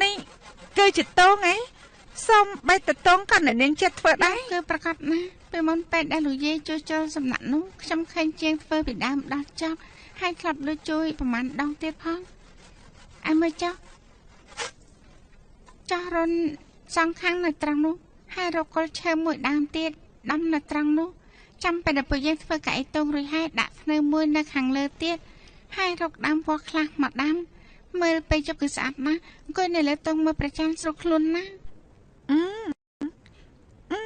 នេះគឺជាតងឯងសូមបីតតងក៏អ្នកនាងចិត្តធ្វើដែរគឺប្រកាសណាស់ពេលមុនពេលដែលលោកយាយជួសជុលសំណាក់នោះខ្ញុំឃើញជាងធ្វើពីដើមដល់ចប់ហើយធ្លាប់លើជួយប្រហែលដងទៀតផងឯមើលចុះចោះរុនសងខាងនៅត្រង់នោះហើយរកគល់ឈើមួយដើមទៀតដំនៅត្រង់នោះចាំពេលដែលពួកយើងធ្វើកៅអីតងរួចហើយដាក់ធ្នើមួយនៅខាងលើទៀតហើយរកដើមពណ៌ខ្លះមកដាំមើលពេលជប់គឺស្អាតណាស់អង្គុយនៅលើតងមើលប្រចាំស្រួលខ្លួនណាស់អឺអឺ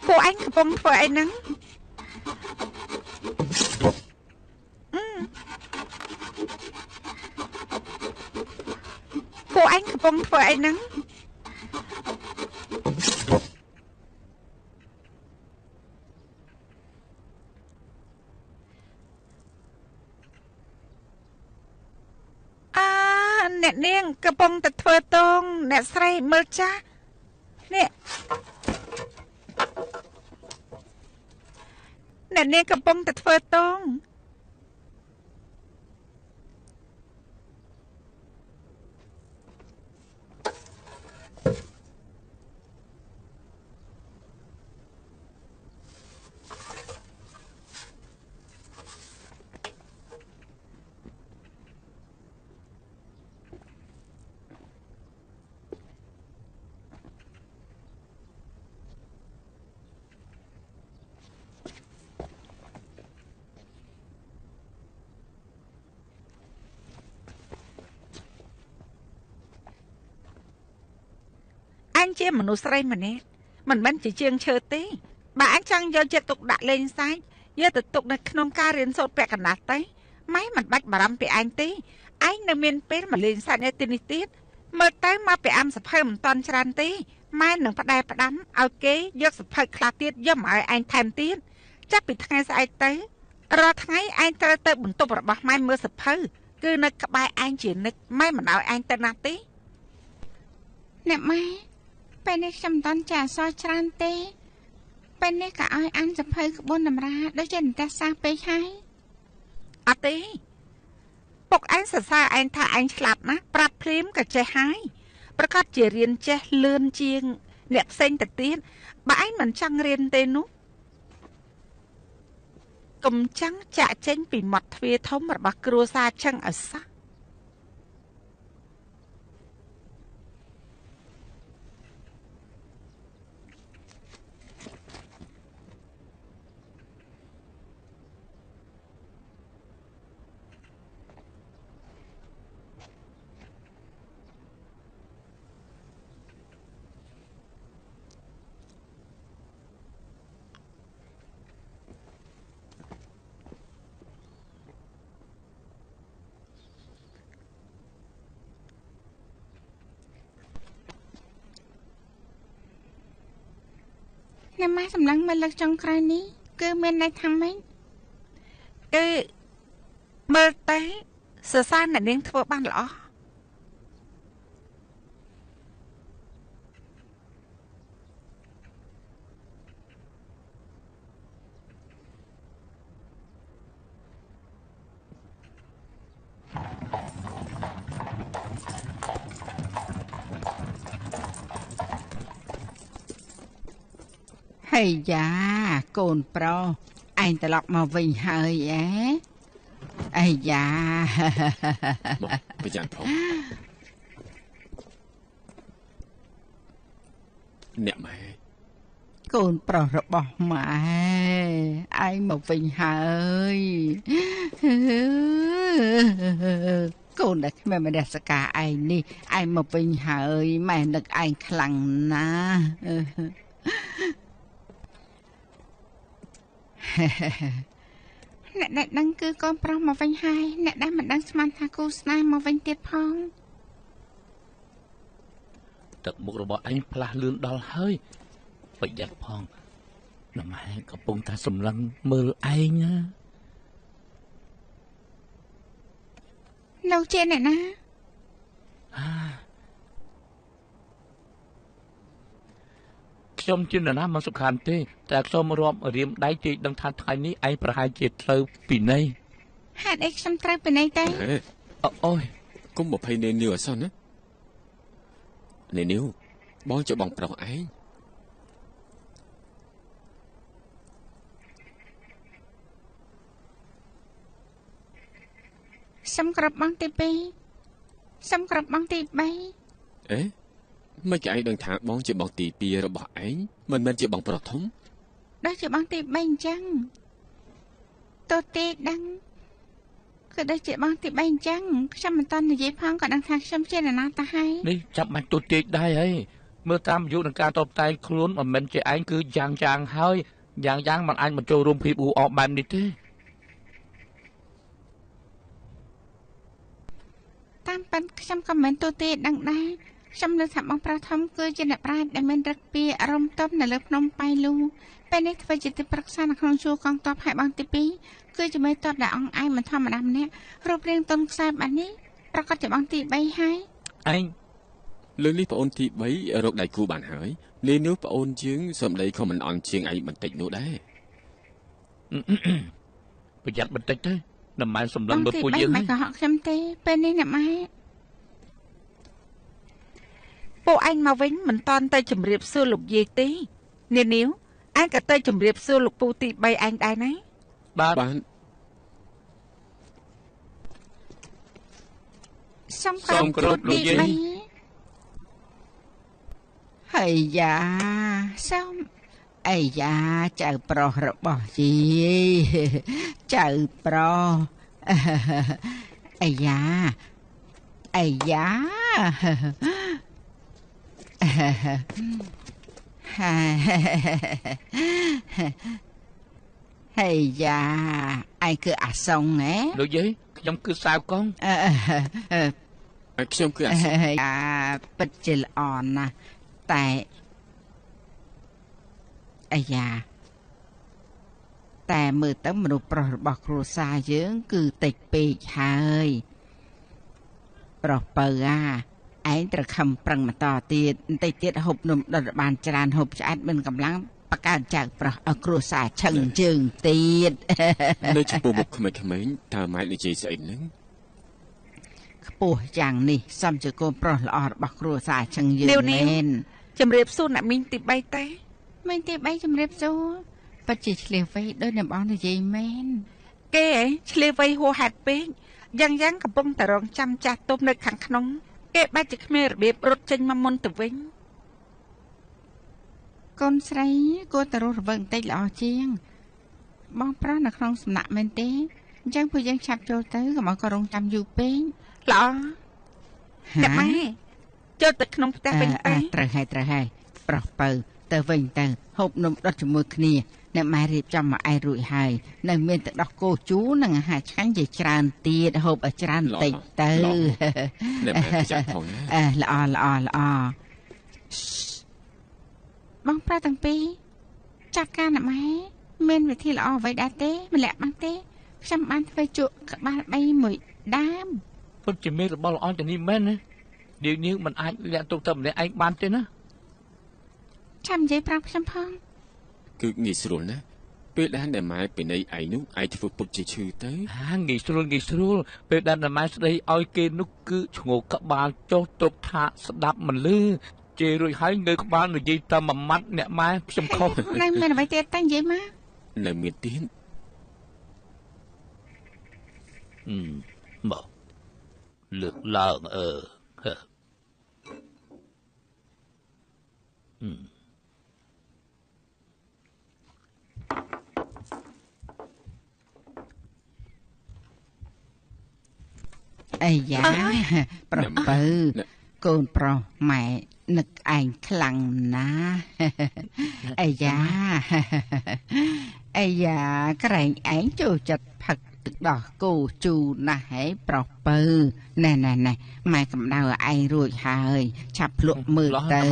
ពួកឯងកំពុងធ្វើអីហ្នឹងពួកឯងកំពុងធ្វើអីហ្នឹងអ្នកនាងកំពុងតែធ្វើតងអ្នកស្រីមើលចាស់នេះអ្នកនាងកំពុងតែធ្វើតងអញជាមនុស្សស្រីម្នាក់មិនមែនជាជាងឈើទេបើអញចង់យកចិត្តទុកដាក់លេងសើចយកទៅទុកនៅក្នុងការរៀនសូត្រពាក់កណ្ដាលទេម៉ែមិនបាច់បារម្ភពីឯងទេឯងនៅមានពេលមកលេងសើចនៅទីនេះទៀតមើលទៅមកពីអាំសភៅមិនតាន់ច្រើនទេម៉ែនឹងផ្ដែផ្ដាំឲ្យគេយកសភៅខ្លះទៀតយកមកឲ្យឯងថែមទៀតចាប់ពីថ្ងៃស្អែកទៅរាល់ថ្ងៃឯងត្រូវទៅបន្ទប់របស់ម៉ែមើលសភៅគឺនៅក្បែរឯងជានិច្ចម៉ែមិនឲ្យឯងទៅណាទេអ្នកម៉ែពេលនេះខ្ញុំមិនតាន់ចាអសរច្រើនទេពេលនេះក៏ឲ្យអានសភៅក្បួនតម្រាដូចជានិទ្ទេសសាស្ត្រពេកហើយអត់ទេពុកឯងសរសើរឯងថាឯងឆ្លាតណាស់ប្រាប់ភ្លាមក៏ចេះហើយប្រកាសជារៀនចេះលឿនជាងអ្នកផ្សេងទៅទៀតបើឯងមិនចង់រៀនទេនោះកុំចង់ចាក់ចេញពីមាត់ទ្វារធំរបស់គ្រួសារឆឹងឲ្យសោះ អ្នកម៉ែសម្លឹងមើលលើកចុងក្រោយនេះគឺមានន័យថាម៉េចគឺមើលតែសរសើរអ្នកនាងធ្វើបានល្អ ហើយយ៉ាកូនប្រុសឯងត្រឡប់មកវិញហើយអេអាយ៉ាមកប្រចាំផងអ្នកម៉ែកូនប្រុសរបស់ម៉ែឯងមកវិញហើយ កូនដែលគ្មានមនសិការឯងនេះឯងមកវិញហើយម៉ែនឹកឯងខ្លាំងណាស់ អ្នកដែលដឹងគឺកូនប្រុសមកវិញហើយអ្នកដែលមិនដឹងស្មានថាគូស្នេហ៍មកវិញទៀតផងទឹកមុខរបស់អញផ្លាស់លឿនដល់ហើយប្រយ័ត្នផងណម៉ែកំពុងតែសម្លឹងមើលឯងណាលោកជាអ្នកណាខ្ញុំជានរណាមិនសំខាន់ទេតែខ្ញុំរាប់រៀមដៃជ័យដឹងថាថ្ងៃនេះឯងប្រហែលជាត្រូវពិន័យ ហេតុអីខ្ញុំត្រូវពិន័យទេអូយ កុំមកភ័យនានាវឲ្យសោះណានានាវបងជាបងប្រុសឯង សុំគ្រប់បងទី2សុំគ្រប់បងទី3 អេមិនគេឯងដឹងថាបងជាបងទី2របស់ឯងមិនមែនជាបងប្រុសធំដូចជាបងទី3អញ្ចឹងតើទេដឹងគឺដូចជាបងទី3អញ្ចឹងខ្ញុំមិនតន់និយាយផងក៏ដឹងថាខ្ញុំជានរណាទៅហើយ នេះចាប់បាច់ទូទាយដែរហើយមើលតាមអាយុនឹងការតបតែងខ្លួនមិនមែនជាឯងគឺយ៉ាងយ៉ាងហើយយ៉ាងយ៉ាងមិនអាចមកចូលរួមភាពអ៊ូអរបែបនេះទេ តាមប៉ិនខ្ញុំក៏មិនទូទេដឹងដែរខ្ញុំនៅថាបងប្រុសធំគឺជាអ្នកប្រាជ្ញដែលមានរឹកពីអារម្មណ៍តបនៅលើភ្នំប៉ៃលូពេលនេះធ្វើជាទីប្រឹក្សានៅក្នុងជួរកងទ័ពហើយបងទី2គឺជាមេទ័ពដែលអង្គឯងមិនធម្មតាម្នាក់រូបរាងទន់ខ្សែបែបនេះប្រកាសជាបងទី3ហើយ ឯង លើកនេះប្អូនទី3រកដៃគូបានហើយនេះនោះប្អូនជាងសំដីក៏មិនអន់ជាងឯងបន្តិចនោះដែរ ប្រយ័ត្នបន្តិចទៅណម៉ែសម្លឹ បង ង មើល ទី ពួកយើង 3មិន ហើយ កុហកខ្ញុំទេពេលនេះអ្នកម៉ែ ពួកឯងមកវិញមិនតន់ទៅជម្រាបសួរលោកយាយទេនានាវឯងក៏ទៅជម្រាបសួរលោកពូទី3ឯងដែរណា បាទ បាន សុំគ្រប់ទី3 ហើយយ៉ា សុំ អាយ៉ាចៅប្រុសរបស់យាយចៅប្រុសអាយ៉ាអាយ៉ាហើយយ៉ាឯងគឺអាសុងហ៎ លោកយាយខ្ញុំគឺសាវកង អឺអឺ ហើយខ្ញុំគឺអាសុ អាពិតជាល្អណាស់តែអាយ៉ាតែមើលទៅមនុស្សប្រុសរបស់គ្រួសារយើង គឺតិចពេកហើយប្រុសពៅអាឯងត្រូវខំប្រឹងបន្តទៀតបន្តិចទៀតហូបនំដុតឲ្យបានច្រើនហូបឆ្អែតមានកម្លាំងបកើនចៅប្រុសឲ្យគ្រួសារឆឹងជើងទៀត នៅចំពោះមុខក្មេងៗតើម៉ែនិយាយស្អីហ្នឹង ខ្ពស់យ៉ាងនេះសំជាកូនប្រុសល្អរបស់គ្រួសារឆឹងយើងមែន ជម្រាបសួរអ្នកមីងទី3ទេ មីងទី3ជម្រាបសួរ ពិតជាឆ្លៀសវៃដោយអ្នកបងនិយាយមែន គេឯងឆ្លៀសវៃហួសហេតុពេកយ៉ាងយ៉ាងកំពុងតែរងចាំចាស់ទុំនៅខាងក្នុងគេបែរជាគ្មានរបៀបរត់ចេញមកមុនទៅវិញ កូនស្រីគួរតែរស់រវើកបន្តិចល្អជាងបងប្រុសនៅក្នុងសំណាក់មែនទេអញ្ចឹងពួកយើងឆាប់ចូលទៅកុំឲ្យក៏រងចាំយូរពេក ល្អអ្នកម៉ែចូលទៅក្នុងផ្ទះវិញ អឺ ទេ ត្រូវហើយត្រូវហើយប្រុសពៅទៅវិញទៅហូបនំដុតជាមួយគ្នាអ្នកម៉ែរៀបចំមកឯងរួចហើយនៅមានទឹកដោះគោជូរនិងអាហារឆ្ងាញ់ជាច្រើនទៀតហូបឲ្យច្រើនបន្តិចទៅ អ្នកម៉ែប្រយ័ត្នផងណា អឺល្អល្អល្អ បងប្រុសទាំងពីរចាត់ការអ្នកម៉ែមានវិធីល្អអ្វីដែរទេម្លាក់បានទេខ្ញុំបានធ្វើជក់ក្បាល3មួយដើម ពិតជាមានរបស់ល្អទាំងនេះមែនណានាងនាងមិនអាចលាក់ទុកតែម្នាក់ឯងបានទេណា ចាំនិយាយប្រាប់ខ្ញុំផង គឺងាយស្រួលណាស់ពេលដែលអ្នកម៉ែពិន័យឯងនោះឯងធ្វើពុតជាឈឺទៅ ហាងាយស្រួលងាយស្រួលពេលដែលម៉ែស្ដីឲ្យគេនោះគឺឈ្ងោកក្បាលចុះទុកថាស្ដាប់មិនលឺជេររួចហើយងើក្បាលនិយាយតែមួយម៉ាត់អ្នកម៉ែខ្ញុំខុស នៅមានអ្វីទៀតតែនិយាយមក នៅមានទៀត អឺមកលើកឡើងអឺហឺអឺ អាយ៉ាប្រុសពៅកូនប្រុសម៉ែនឹកឯងខ្លាំងណាស់អាយ៉ាអាយ៉ាក្រែងឯងចូលចិត្តផឹកទឹកដោះគោជូរណាស់ហេប្រុសពៅណែណែណែម៉ែកម្ដៅឲ្យឯងរួចហើយឆាប់ភ្លក់មើលទៅ ដល់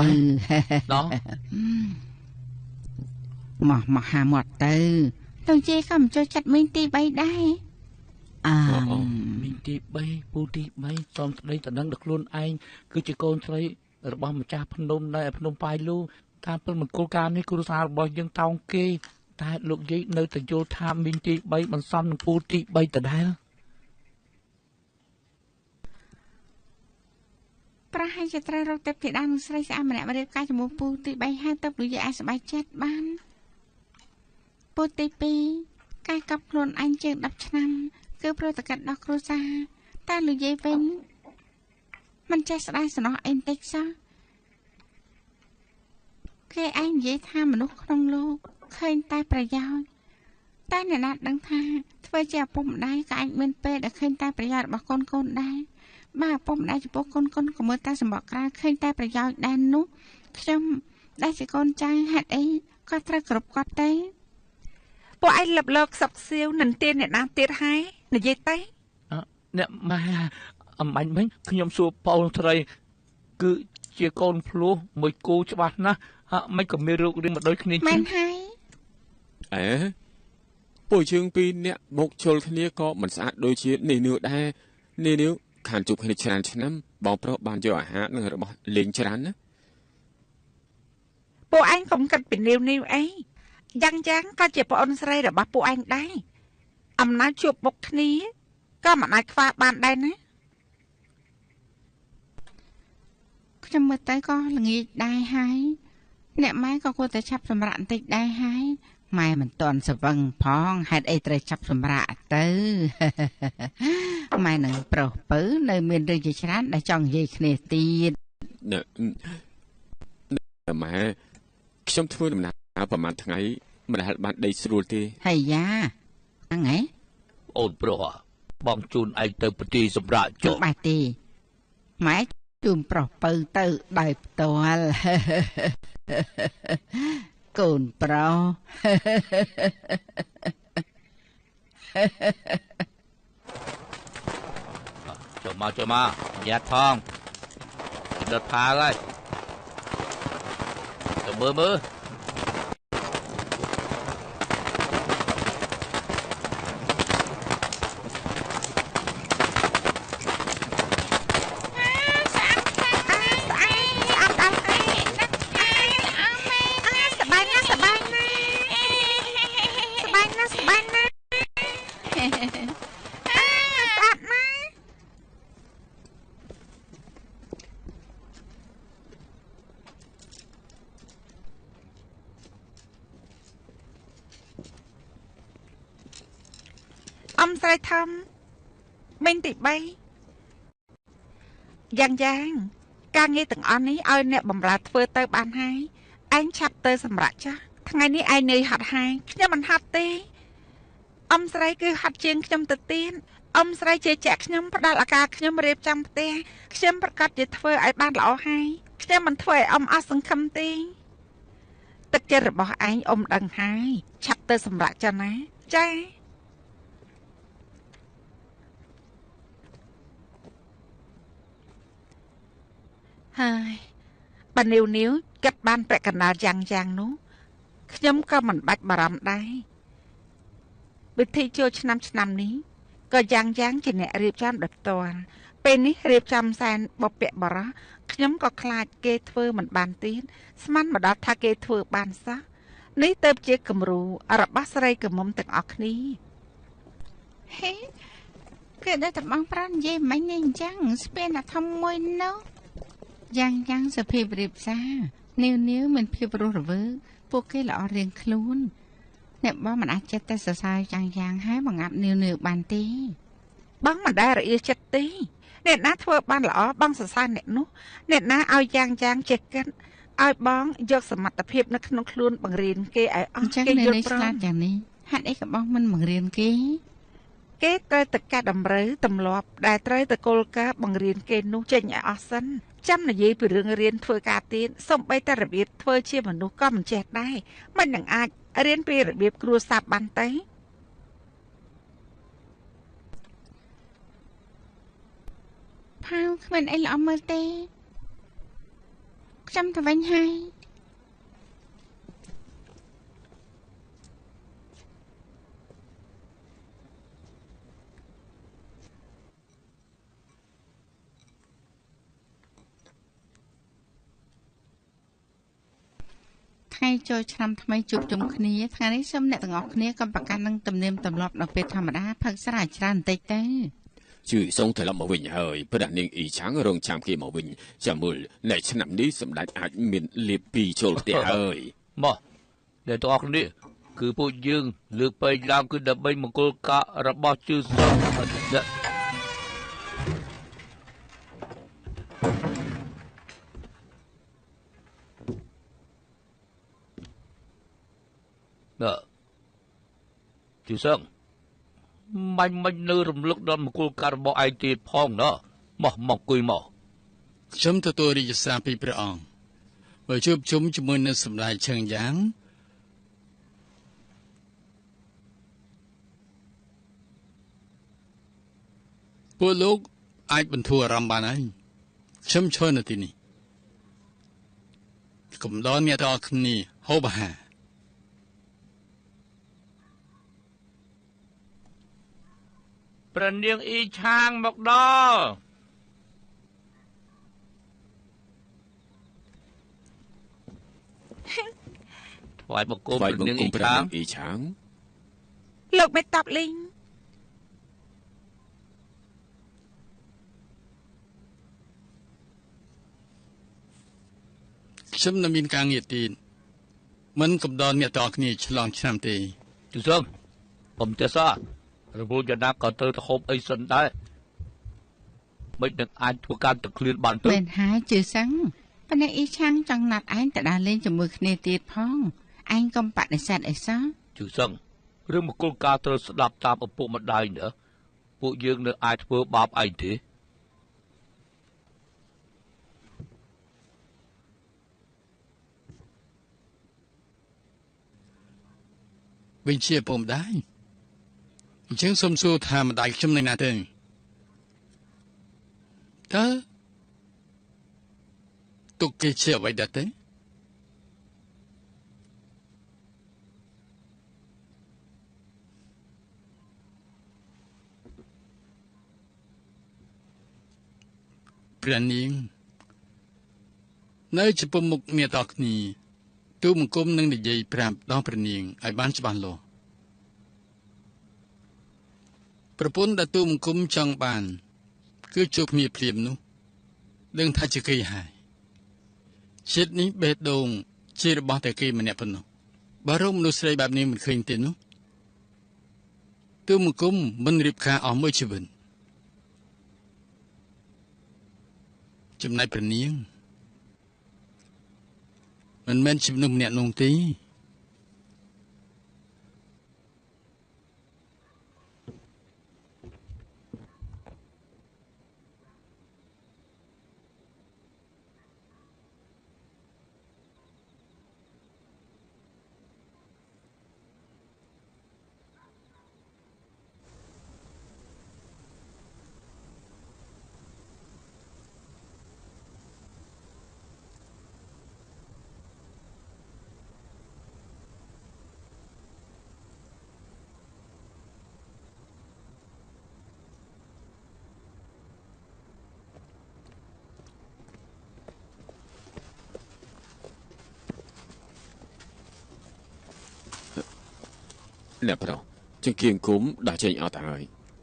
មកមកហាមាត់ទៅ លោកយាយក៏មិនចូលចិត្តមីងទី3ដែរ អើ មីងទី3ពូទី3សំស្ដីតដឹងដល់ខ្លួនឯងគឺជាកូនស្រីរបស់ម្ចាស់ភ្នំនៅឯភ្នំប៉ៃលូតាមពិតមង្គលការនេះគ្រួសាររបស់យើងតោងគេតែលោកយាយនៅតែយល់ថាមីងទី3បន្សំនឹងពូទី3ដដែល ប្រហែលជាត្រូវរកទេពធីតានិងស្រីស្អាតម្នាក់មករៀបការជាមួយពូទី3ហើយទៅនិយាយឲ្យសប្បាយចិត្តបានពូទី2ការកັບខ្លួនឯងជាង10ឆ្នាំគឺប្រតិកម្មដល់គ្រួសារតែលោកយាយវិញមិនចេះស្ដាយសំណោះអីបន្តិចសោះគេឯងនិយាយថាមនុស្សក្នុងលោកឃើញតែប្រយោជន៍តែអ្នកណាដឹងថាធ្វើជាឪពុកម្ដាយក៏អាចមានពេលដែលឃើញតែប្រយោជន៍របស់កូនកូនដែរបើឪពុកម្ដាយចំពោះកូនកូនក៏មើលតែសម្បកក្រៅឃើញតែប្រយោជន៍ដែរនោះខ្ញុំដែលជាកូនចៅហេតុអីក៏ត្រូវគ្រប់គាត់ទេពួកឯងលឹបលកខ្សឹបខ្សៀវនឹងទានអ្នកណាទៀតហើយនិយាយទេអ្នកម៉ែអំបញ្ញមិញខ្ញុំសួរប្អូនស្រីគឺជាកូនភ្លោះមួយគូច្បាស់ណាស់ហាក់មិនក៏មានរូបរាងមកដូចគ្នាមែនហើយអេពួកយើងពីរអ្នកមកជុលគ្នាក៏មិនស្អាតដូចជានេះនោះដែរនេះនោះខានជួបគ្នាច្រើនឆ្នាំបងប្រុសបានយកអាហារនិងរបស់លេងច្រើនណាពួកឯងកុំគិតពីនាវនេះអីយ៉ាងយ៉ាងក៏ជាប្អូនស្រីរបស់ពួកឯងដែរអំណាចជួបមុខគ្នាក៏មិនអាចខ្វះបានដែរណាខ្ញុំមើលទៅក៏ល្ងាចដែរហើយអ្នកម៉ែក៏គួរតែឆាប់សម្រាកបន្តិចដែរហើយម៉ែមិនទាន់ស្វឹងផងហេតុអីត្រូវឆាប់សម្រាកទៅម៉ែនឹងប្រុសពៅនៅមានរឿងជាច្រើនដែលចង់និយាយគ្នាទៀតម៉ែខ្ញុំធ្វើដំណើរប្រហែលថ្ងៃមិនដែលបានដីស្រួលទេហើយយ៉ាហ្នឹងហ៎អូនប្រុសបងជូនឯងទៅប្រទីសម្រាកចុះបាទទេម៉ែជូនប្រុសពៅទៅដោយផ្ទាល់កូនប្រុសចូលមកចូលមកញាត់ផងដុតផាហើយទៅមើលមើលអំស្រីធំមិញទី3យ៉ាងយ៉ាងការងារទាំងអស់នេះឲ្យអ្នកបម្រើធ្វើទៅបានហើយឯងឆាប់ទៅសម្រាប់ចាស់ថ្ងៃនេះឯងនឿយហត់ហើយខ្ញុំមិនហត់ទេអំស្រីគឺហត់ជាងខ្ញុំទៅទៀតអំស្រីជាចាក់ខ្ញុំផ្ដល់ឱកាសខ្ញុំរៀបចំផ្ទះខ្ញុំប្រកាសជាធ្វើឲ្យបានល្អហើយខ្ញុំមិនធ្វើឲ្យអំអស់សង្ឃឹមទេទឹកចិត្តរបស់ឯងអ៊ំដឹងហើយឆាប់ទៅសម្រាប់ចាស់ណាចាហើយបើនាវនាវគិតបានប្រាក់កណ្ដាលយ៉ាងយ៉ាងនោះខ្ញុំក៏មិនបាច់បារម្ភដែរវិធីចូលឆ្នាំឆ្នាំនេះក៏យ៉ាងយ៉ាងជាអ្នករៀបចំដោយផ្ទាល់ពេលនេះរៀបចំសែនបុព្វបុរសខ្ញុំក៏ខ្លាចគេធ្វើមិនបានទៀតស្មានមកដល់ថាគេធ្វើបានសោះនេះទៅជាគំរូរបស់ស្រីក្រមុំទាំងអស់គ្នាហេគេដែលតបងប្រាននិយាយមិញនេះអញ្ចឹងស្ពានអាធំមួយនោះយ៉ាងយ៉ាងសភាពរៀបសារនាវនាវមានភាពរស់រវើកពួកគេល្អរៀងខ្លួនអ្នកបងមិនអាចចិត្តតែសរសើរយ៉ាងយ៉ាងហើយបង្អាប់នាវនាវបានទេបងមិនដែលរអៀលចិត្តទេអ្នកណាធ្វើបានល្អបងសរសើរអ្នកនោះអ្នកណាឲ្យយ៉ាងយ៉ាងចេះគិតឲ្យបងយកសមត្ថភាពនៅក្នុងខ្លួនបង្រៀនគេឲ្យអស់គេយល់ព្រមយ៉ាងនេះហេតុអីក៏បងមិនបង្រៀនគេគេត្រូវតែកាត់តម្រូវទម្លាប់ដែលត្រូវតែគោលការណ៍បង្រៀនគេនោះចេញឲ្យអស់សិនចាំនិយាយពីរឿងរៀនធ្វើការទៀតសូម្បីតែរបៀបធ្វើជាមនុស្សក៏មិនចេះដែរមិននឹងអាចរៀនពីរបៀបគ្រួសារបានទេផាវគ្មានអីល្អមើលទេខ្ញុំទៅវិញហើយ ថ្ងៃចូលឆ្នាំថ្មីជួបជុំគ្នាថ្ងៃនេះសូមអ្នកទាំងអស់គ្នាកុំប្រកាន់នឹងទំនៀមទម្លាប់នៅពេលធម្មតាផឹកស្រាច្រើនបន្តិចទៅ ជឿសងត្រឡប់មកវិញហើយព្រះនាងអ៊ីឆាងរងចាំគេមកវិញចាំមើលនៅឆ្នាំនេះសម្ដេចអាចមានលៀបពីរចូលផ្ទះហើយមកអ្នកទាំងអស់គ្នាគឺពួកយើងលើកពេកឡើងគឺដើម្បីមង្គលការរបស់ជឿសងជឿសងមិននៅរំលឹកដល់មង្គលការរបស់ឯងទៀតផងណោះមកអង្គុយមកខ្ញុំទទួលរាជសារពីព្រះអង្គបើជួបជុំជាមួយនឹងសម្ដេចឆឹងយ៉ាងពួកលោកអាចបន្ធូរអារម្មណ៍បានហើយខ្ញុំឈរនៅទីនេះកុំដល់អ្នកទាំងអស់គ្នាហូបអាហារព្រះនាងអ៊ីឆាងមកដល់ថ្វាយបង្គំព្រះនាងអ៊ីឆាងលោកមេតបលីងខ្ញុំនៅមានការងារទៀតមិនកំដរអ្នកទាំងអស់គ្នាឆ្លងឆ្នាំទេជឿសងកុំទេសរវល់យ៉ាងណាក៏ត្រូវទៅហូបអីសិនដែរមិននឹងអាចធ្វើការទៅឃ្លានបានទេមែនហើយជឿសឹងប៉ុន្តែអ៊ីឆាងចង់ណាត់ឯងទៅដើរលេងជាមួយគ្នាទៀតផងឯងកុំបដិសេធអីសោះជឿសឹងរឿងមង្គលការត្រូវស្ដាប់តាមឪពុកម្ដាយណាពួកយើងនៅអាចធ្វើបាបឯងទេវិញជាឪពុកម្ដាយអញ្ចឹងសូមសួរថាម្ដាយខ្ញុំនៅណាទេតើទុកគេជាអ្វីដែរទេព្រះនាងនៅចំពោះមុខអ្នកទាំងគ្នាទូបង្គំនឹងនិយាយប្រាប់ដល់ព្រះនាងឲ្យបានច្បាស់លាស់ប្រពន្ធដែលទូបង្គំចង់បានគឺជួបគ្នាភ្លាមនោះដឹងថាជាគេហើយជាតិនេះបេះដូងជារបស់តែគេម្នាក់ប៉ុណ្ណោះបើរកមនុស្សស្រីបែបនេះមិនឃើញទេនោះទូបង្គំមិនរៀបការអស់មួយជីវិតចំណែកព្រះនាងមិនមែនជាមនុស្សម្នាក់នោះទេ អ្នកប្រុសជង្គៀងគុំដោះចេញអត់ហើយ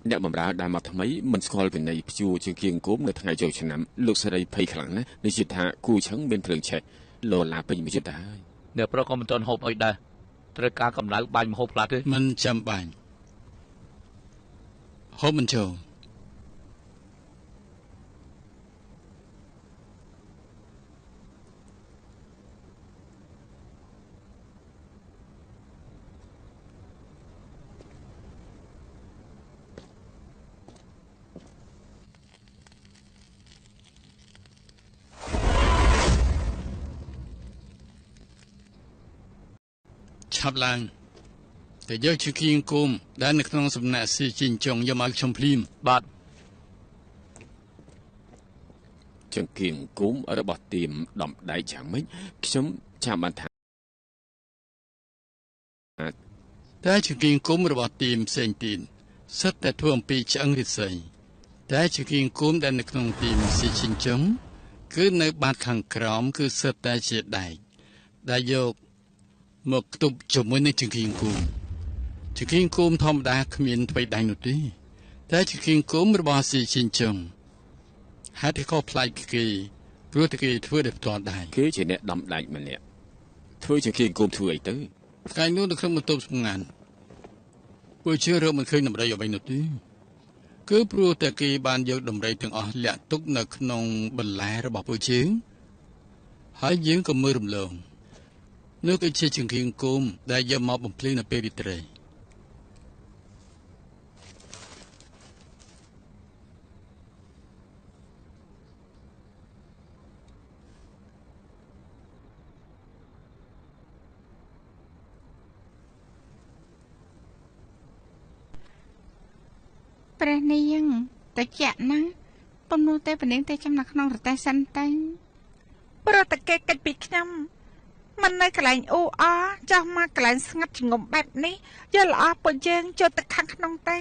អ្នកបម្រើដែលមកថ្មីមិនស្គាល់វិន័យព្យួរជង្គៀងគុំនៅថ្ងៃចូលឆ្នាំលោកស្រីភ័យខ្លាំងណាស់នេះជាថាគូឆឹងមានភ្លើងឆេះលោឡាពេញមួយចិត្តហើយអ្នកប្រុសក៏មិនទាន់ហូបអីដែរត្រូវការកម្ដៅបាញ់ម្ហូបខ្លះទេមិនចាំបាញ់ហូបមិនចូលឆាប់ឡើងតែយកជាគៀងគុំដែលនៅក្នុងសំណាក់ស៊ីជីងចុងយកមកខ្ញុំភ្លាមបាទចង្គៀងគុំរបស់ទៀមដំដែកយ៉ាងម៉េចខ្ញុំចាំបានថាតែចង្គៀងគុំរបស់ទៀមផ្សេងទៀតសិតតែធ្វើអំពីឆ្អឹងឫស្សីតែចង្គៀងគុំដែលនៅក្នុងទៀមស៊ីជីងចុងគឺនៅបាតខាងក្រោមគឺសិតតែជាដែកដែលយកមកខ្ទប់ជាមួយនឹងចង្គៀងគោមចង្គៀងគោមធម្មតាគ្មានទ្វេដៃនោះទេ តែជាគៀងគុំរបស់ស៊ីជីនចុងហេតុក៏ប្លែកគេព្រោះតែគេធ្វើដោយផ្ទាល់ដៃគេជាអ្នកដំដាច់ម្នាក់ធ្វើជាគៀងគុំធ្វើអីទៅថ្ងៃនោះនៅក្នុងបន្ទប់សម្ងាត់ពួកជឿរកមិនឃើញដំរីអ្វីនោះទេគឺព្រោះតែគេបានយកដំរីទាំងអស់លាក់ទុកនៅក្នុងបន្លែរបស់ពួកជឿហើយយើងក៏មើលរំលងនោះគឺជាចង្កៀងគោមដែលយកមកបំភ្លឺនៅពេលរាត្រី ព្រះនាងតិចណាស់ពំនោះទេព្រះនាងតែចាំនៅក្នុងរទេះសិនទៅព្រោះតែគេកិច្ចពីខ្ញុំមិននៅកន្លែងអ៊ូអចោះមកកន្លែងស្ងាត់ជ្ងំបែបនេះយកល្អពួកយើងចូលទៅខាងក្នុងទៅ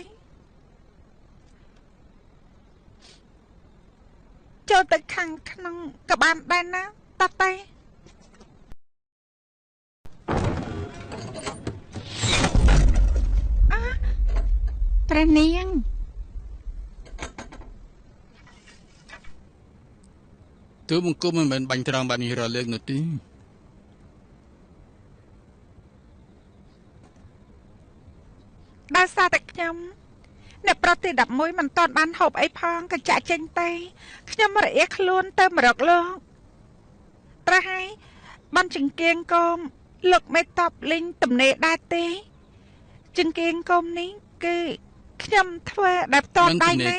ចូលទៅខាងក្នុងក៏បានដែរណាតោះទៅ ព្រះនាង ទូបង្គំមិនមែនបាញ់ត្រង់បែបនេះរាល់លើកនោះទេ ដោយសារតែខ្ញុំអ្នកប្រុសទី11មិនទាន់បានហូបអីផងក៏ចាក់ចេញទៅខ្ញុំរអៀខ្លួនទៅមករកលោកត្រហើយបានចង្កៀងកោមលោកមេតបលេងទំនេរដែរទេចង្កៀងកោមនេះគឺខ្ញុំធ្វើដែលផ្ទាល់ដៃណា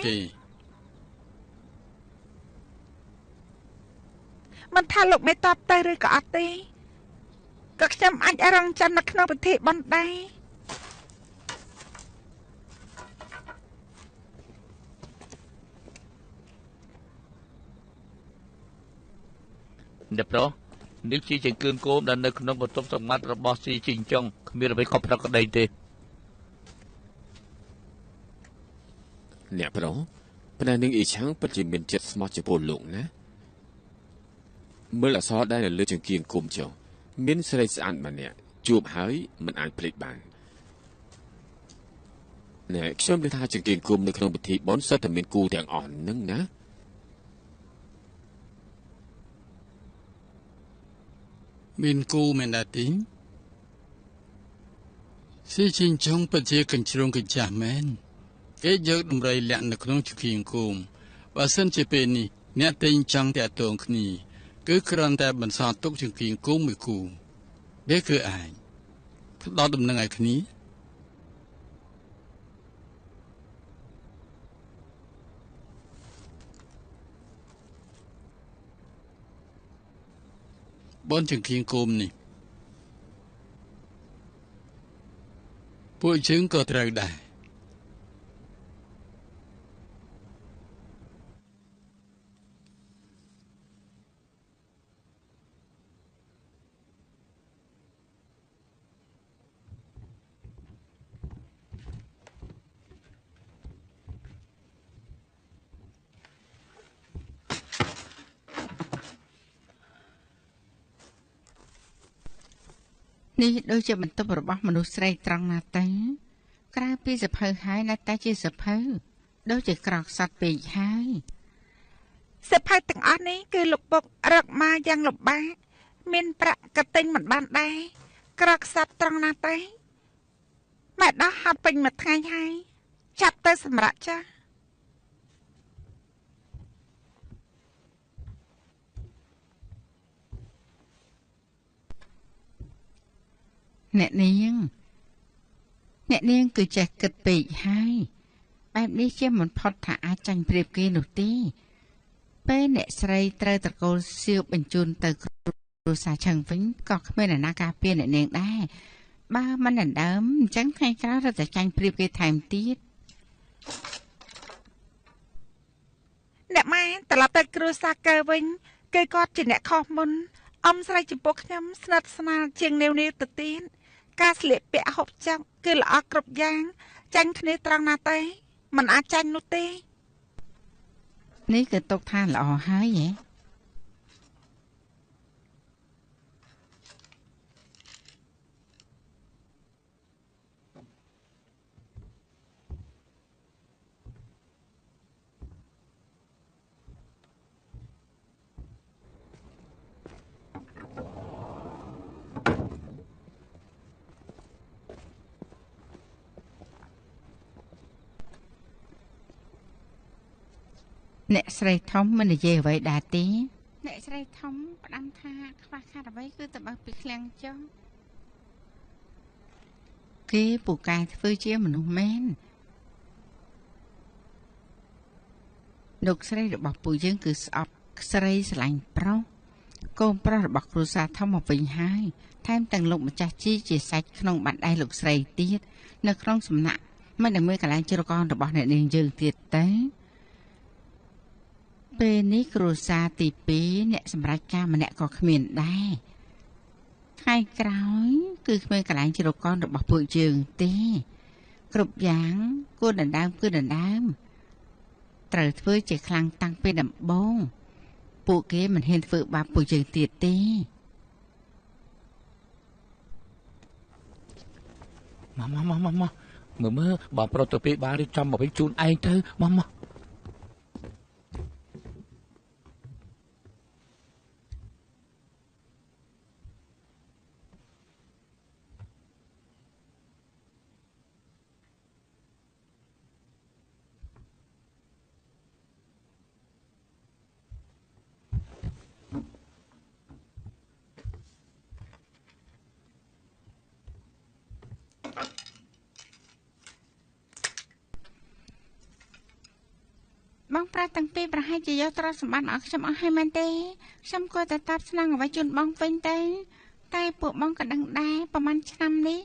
មិនថាលោកមេតបទៅឬក៏អត់ទេក៏ខ្ញុំអាចរងចាំនៅក្នុងពិធីបុណ្យដែរ អ្នកប្រុសនេះជាចង្កឿនគោមដែលនៅក្នុងបន្ទប់សម្ងាត់របស់ស៊ីជីងចុងគ្មានអ្វីខុសប្រក្រតីទេ អ្នកប្រុសព្រះនាងអ៊ីឆាំងពិតជាមានចិត្តស្មោះចំពោះលោកណាមើលអក្សរដែលនៅលើចង្កៀងគុំចុះមានស្រីស្អាតម្នាក់ជួបហើយមិនអាចភ្លេចបានណែខ្ញុំនិយាយថាចង្កៀងគុំនៅក្នុងពិធីបុណ្យសុទ្ធតែមានគូទាំងអស់នឹងណា មានគូមែនដែរទេស៊ីជីងចុងពិតជាកញ្ជ្រោងកញ្ចាស់មែនគេយកដំរីលាក់នៅក្នុងចង្កៀងគោមបើសិនជាពេលនេះអ្នកទិញចង់តាក់ទងគ្នាគឺគ្រាន់តែបន្សល់ទុកចង្កៀងគោមមួយគូវាគឺអាចផ្ដល់ដំណឹងឲ្យគ្នាបនចង្កៀងគោមនេះពួកយើងក៏ត្រូវដែរ នេះដូចជាបន្ទប់របស់មនុស្សស្រីត្រង់ណាទៅក្រៅពីសភៅហើយនៅតែជាសភៅដូចជាក្រកសត្វពេកហើយ សភៅទាំងអស់នេះគឺលោកពុករកមកយ៉ាងលំបាកមានប្រាក់ក៏ទិញមិនបានដែរក្រកសត្វត្រង់ណាទៅម៉ែដោះហាត់ពេញមួយថ្ងៃហើយចាប់ទៅសម្រាប់ចាស់ អ្នកនាងអ្នកនាងគឺចេះគិតពេកហើយបែបនេះជាមិនផុតថាអាចចាញ់ប្រៀបគេនោះទេពេលអ្នកស្រីត្រូវត្រកូលសៀវបញ្ជូនទៅគ្រួសារឆឹងវិញក៏គ្មានអ្នកណាការពារអ្នកនាងដែរបើមិនដណ្ដើមអញ្ចឹងថ្ងៃក្រោយរត់តែចាញ់ប្រៀបគេថែមទៀត អ្នកម៉ែត្រឡប់ទៅគ្រួសារកើវិញគឺគាត់ជាអ្នកខុសមុនអមស្រីចំពោះខ្ញុំស្និទ្ធស្នាលជាងនាវនាវទៅទៀតការស្លៀកពាក់ហូបចុកគឺល្អគ្រប់យ៉ាងចាញ់គ្នាត្រង់ណាទេមិនអាចចាញ់នោះទេ នេះគឺទុកថាល្អហើយហ៎ អ្នកស្រីធំមិននិយាយអ្វីដែរទេ អ្នកស្រីធំផ្ដាំថាខ្វះខាតអ្វីគឺទៅបើកពីឃ្លាំងចុះ គេពូកែធ្វើជាមនុស្សមែនលោកស្រីរបស់ពួកយើងគឺស្អប់ស្រីស្រឡាញ់ប្រុសកូនប្រុសរបស់គ្រួសារធំមកវិញហើយថែមទាំងលោកម្ចាស់ជីជាសាច់ក្នុងបាតដៃលោកស្រីទៀតនៅក្នុងសំណាក់មិនដែលមានកន្លែងជ្រកកោនរបស់អ្នកនាងយើងទៀតទេពេលនេះគ្រួសារទី2អ្នកសម្រេចការម្នាក់ក៏គ្មានដែរថ្ងៃក្រោយគឺគ្មានកន្លែងជ្រកកោនរបស់ពួកយើងទេគ្រប់យ៉ាងគួរដណ្ដើមគឺដណ្ដើមត្រូវធ្វើជាខ្លាំងតាំងពីដំបូងពួកគេមិនហ៊ានធ្វើបាបពួកយើងទៀតទេ មកមកមកមកមើលមើលបងប្រុសទៅពេលបានរៀបចំមកវិញជូនឯងទៅមកមក បងប្រុសទាំងពីរប្រហែលជាយកទ្រព្យសម្បត្តិមកឲ្យខ្ញុំអស់ហើយមែនទេខ្ញុំគួរតែតបស្នងអ្វីជូនបងវិញទៅតែពួកបងក៏ដឹងដែរប្រហែលឆ្នាំនេះ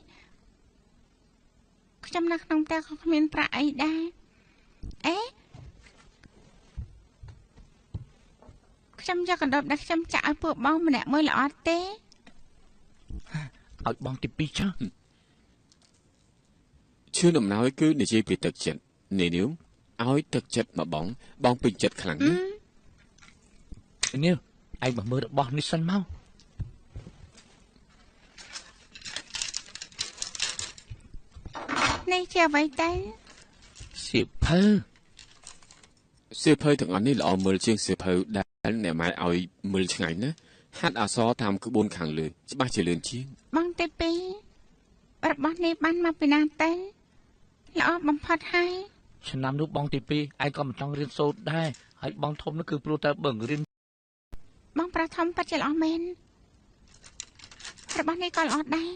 ខ្ញុំនៅក្នុងផ្ទះក៏គ្មានប្រាក់អីដែរអេខ្ញុំយកកណ្ដប់ដែលខ្ញុំចាក់ឲ្យពួកបងម្នាក់មួយល្អទេ ឲ្យបងទី2ចាស់ ឈឿនអំណោយគឺនិយាយពីទឹកចិត្តនេះនាងឲ្យទឹកចិត្តមកបងបងពេញចិត្តខ្លាំងណាស់ នេះឯងមកមើលរបស់នេះសិនមក នេះជាអ្វីទៅ សៀវភៅ សៀវភៅទាំងអស់នេះល្អមើលជាងសៀវភៅដែលអ្នកម៉ែឲ្យមើលឆ្ងាញ់ណាហាត់អក្សរតាមក្បួនខាងលើច្បាស់ជាលឿនជាង បងទី2របស់នេះបានមកពីណាទៅល្អបំផុតហើយ ឆ្នាំនោះបងទី2ឯងក៏មិនចង់រៀនសូត្រដែរហើយបងធំនោះគឺព្រោះតែបើរៀន បងប្រុសធំពិតជាល្អមែនរបស់នេះក៏ល្អដែរ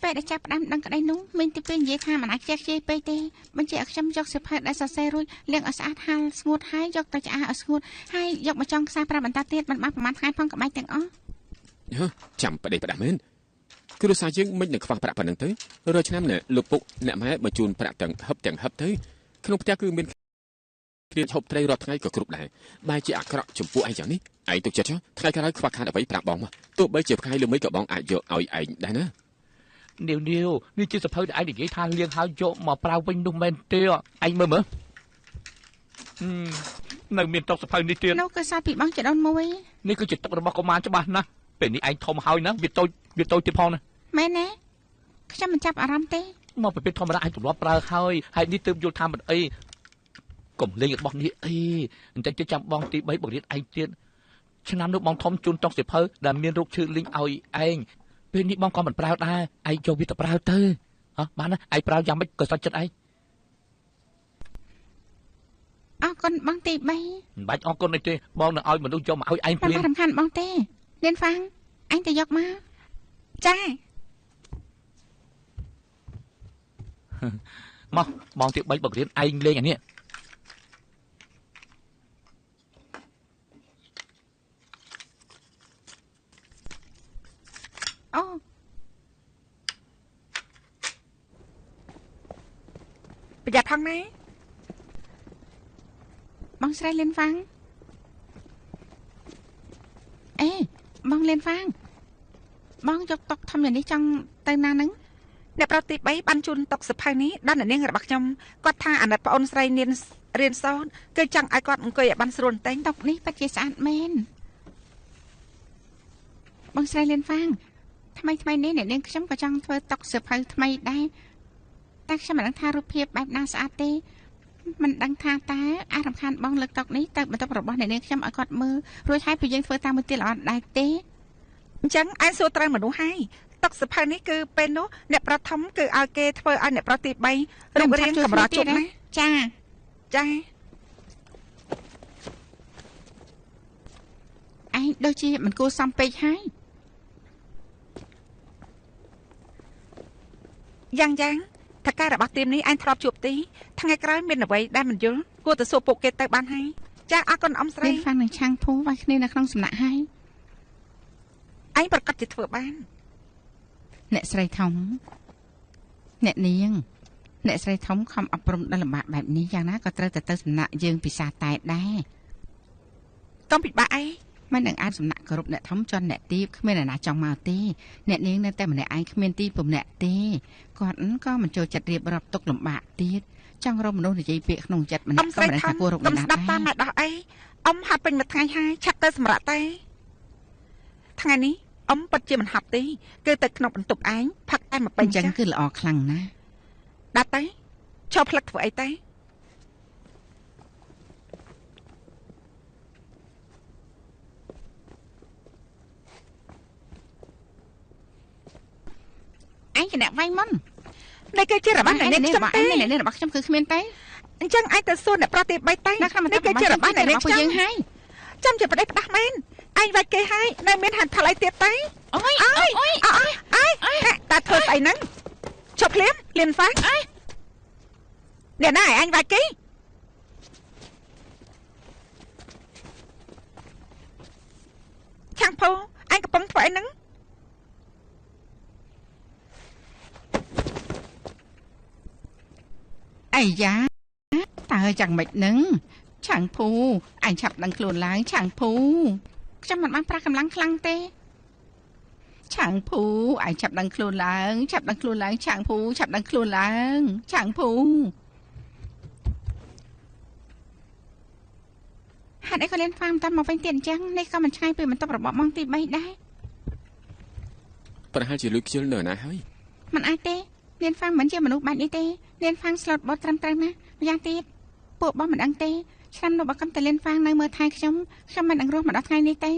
ពេលដែលចាប់ផ្ដើមដឹងក្តីនោះមីងទី2និយាយថាមិនអាចខ្ជះខ្ជាយពេកទេបញ្ជាឲ្យខ្ញុំយកសៀវភៅដែលសរសេររួចលាងឲ្យស្អាតហាលស្ងួតហើយយកទៅឆ្អើរឲ្យស្ងួតហើយយកមកចងខ្សែប្រាប់បន្តទៀតមិនបានប្រហែលថ្ងៃផងក្បាច់ទាំងអស់ ចាំប្តីផ្ដាស់មែនគ្រួសារយើងមិននឹងខ្វះប្រាក់ប៉ុណ្ណឹងទៅរាល់ឆ្នាំនេះលោកពុកអ្នកម៉ែបញ្ជូនប្រាក់ទាំងហឹបទាំងហឹបទៅក្នុងផ្ទះគឺមានគ្រាហូបត្រីរាល់ថ្ងៃក៏គ្រប់ដែរបែរជាអាក្រក់ចំពោះឯងយ៉ាងនេះឯងទុកចិត្តចុះថ្ងៃក្រោយខ្វះខាតអ្វីប្រាប់បងមកទោះបីជាផ្កាយលើមីក៏បងអាចយកឲ្យឯងដែរណា នាវនាវនេះជាសភៅដែលឯងនិយាយថាលាងហើយយកមកប្រើវិញនោះមែនទេឯងមើលមើលនៅមានតុកសភៅនេះទៀត នោះគឺសល់ពីបងចដូនមួយ នេះគឺជាតុករបស់កុមារច្បាស់ណាស់ពេលនេះឯងធំហើយណាវាតូចវាតូចទៀតផងណា មែនទេខ្ញុំមិនចាប់អារម្មណ៍ទេ មកប្រភេទធម្មតាឯងទម្លាប់ប្រើហើយហើយនេះទើបយល់ថាមិនអីកុំលេងរបស់នេះអីបន្តិចទៀតចាំបងទី3បង្រៀនឯងទៀតឆ្នាំនោះបងធំជូនតុកសភៅដែលមានរូបឈើលីងឲ្យឯងពេលនេះបងក៏មិនប្រើដែរឯងចូលវាទៅប្រើទៅហ៎បានណាឯងប្រើយ៉ាងម៉េចក៏សាច់ចិត្តឯង អរគុណបងទី3 មិនបាច់អរគុណអីទេបងនឹងឲ្យមនុស្សយកមកឲ្យឯងភ្លាម មិនរំខានបងទេលៀនហ្វាងឯងទៅយកមក ចា មកបងទី3បង្រៀនឯងលេងអានេះ អូ ប្រយ័ត្នផងណា បងស្រីលៀនហ្វាងអេបងលៀនហ្វាងបងយកតុកធំយ៉ាងនេះចង់ទៅណានឹង អ្នកប្រុសទី3បានជូនតុកសភៅនេះដល់អ្នកនាងរបស់ខ្ញុំគាត់ថាអាណិតប្អូនស្រីនាងរៀនសូត្រគឺចង់ឲ្យគាត់អង្គុយឲ្យបានស្រួលបន្តិច តុកនេះពិតជាស្អាតមែនបងស្រីលៀនហ្វាងថ្មីថ្មីនេះអ្នកនាងខ្ញុំក៏ចង់ធ្វើតុកសភៅថ្មីដែរតែខ្ញុំមិនដឹងថារូបភាពបែបណាស្អាតទេមិនដឹងថាតើអារំខានបងលើកតុកនេះទៅបន្ទប់របស់អ្នកនាងខ្ញុំឲ្យគាត់មើលរួចហើយពីយើងធ្វើតាមមួយទៀតល្អដែរទេ អញ្ចឹងឯងសួរត្រូវមនុស្សហើយតុកសភៅនេះគឺពេលនោះអ្នកប្រុសធំគឺឲ្យគេធ្វើឲ្យអ្នកប្រុសទី3រូបរាងកម្រជុំណា ចា ចា ដូចជាមិនគួរសមពេកហើយយ៉ាងយ៉ាងថការរបស់ទៀមនេះឯងធ្លាប់ជួបទីថ្ងៃក្រោយមានអ្វីដែលមិនយល់គួរទៅសួរពួកគេទៅបានហើយចាអរគុណអ៊ំស្រីលៀនហ្វាងនឹងឆាងភូវាយគ្នានៅក្នុងសំណាក់ហើយឯងប្រកាសជាធ្វើបានអ្នកស្រីធំអ្នកនាងអ្នកស្រីធំខំអប់រំដល់លំបាកបែបនេះយ៉ាងណាក៏ត្រូវតែទៅសំណាក់យើងពិសាតែដែរកុំពិបាកអីមិននឹងអាចសំណាក់គោរពអ្នកធំជន់អ្នកទាបគ្មានអ្នកណាចង់មកទេអ្នកនាងនៅតែម្នាក់ឯងគ្មានទីពំនាក់ទេគាត់ក៏មិនចូលចិត្តរៀបរាប់ទុកលំបាកទៀតចង់រកមនុស្សនិយាយពាក្យក្នុងចិត្តម្នាក់ក៏មិនថាគួររកអ្នកណាស្ដាប់តាមម៉ែដោះអីអ៊ំហាត់ពេញមួយថ្ងៃហើយឆាប់ទៅសម្រាប់តែថ្ងៃនេះអ៊ំពិតជាមិនហាត់ទេគឺទៅក្នុងបន្ទប់ឯងផឹកតែមួយពេញចឹងគឺល្អខ្លាំងណាស់ដាក់ទៅឈប់ផ្លឹកធ្វើអីតែឯងជាអ្នកវាយមុននេះគឺជារបស់អ្នកនាងខ្ញុំទេអ្នកនាងរបស់ខ្ញុំគឺគ្មានទេអញ្ចឹងឯងទៅសួរអ្នកប្រុសទី3ទេនេះគឺជារបស់អ្នកនាងខ្ញុំយើងហើយចាំជាប្តីផ្ដាស់មែនឯងវាយគេហើយនៅមានហាន់ផលអីទៀតទេអូយអូយអូយអើយតាធ្វើស្អីហ្នឹងឈប់ភ្លាមលៀនហ្វាងអ្នកណាឯងវាយគេឆាងភូឯងកំពុងធ្វើអីហ្នឹងអាយ៉ាតើយ៉ាងម៉េចនឹងឆាងភូអញឆាប់ដឹងខ្លួនឡើងឆាងភូខ្ញុំមិនបានប្រាស់កម្លាំងខ្លាំងទេឆាងភូអញឆាប់ដឹងខ្លួនឡើងឆាប់ដឹងខ្លួនឡើងឆាងភូឆាប់ដឹងខ្លួនឡើងឆាងភូហេតុអីក៏លៀនហ្វាមតាមមកវិញទៀតអញ្ចឹងនេះក៏មិនឆ្ងាយពីបន្ទប់របស់បងទី3ដែរប្រហែលជាលុយខ្ជិលនៅណាហើយមិនអាចទេលៀនហ្វាងមិនជាមនុស្សបែបនេះទេលៀនហ្វាងស្លូតបត់ត្រឹមត្រូវណាស់ម្យ៉ាងទៀតពួកបងមិនដឹងទេឆ្នាំនោះបើកំតែលៀនហ្វាងនៅមើលថែខ្ញុំខ្ញុំមិននឹងរស់មកដល់ថ្ងៃនេះទេ